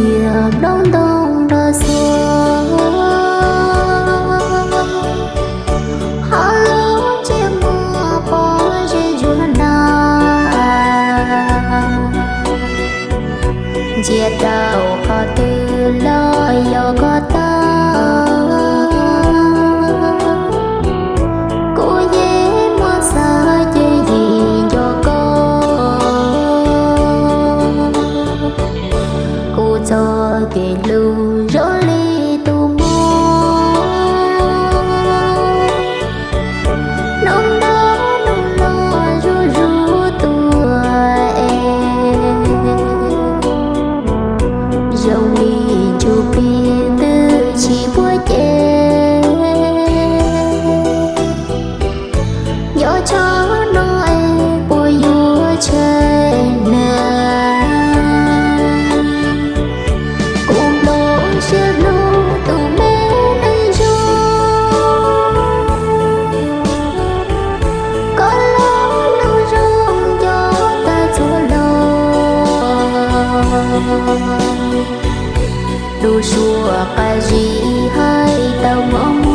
Tias nplooj ntoo rog xuas, ho lub ntsej muag pom ze ntsuag nag. Ntsia rau qhov twg los yog koj tag, kuv yeej muaj xav ces yim nco koj. Kuv txoj kev hlub zoo li tus mog, hnub nto hnub los zuj zus tuaj es, zoo li ntsuj plig twb tsis puab ces. Nco tshaj no es puas yuav tsheej neeg, kuv nplooj siab hlub tus me neej zoo. Koj los lub zoo nco tag txhua los, lub suab qab zib hais tau mob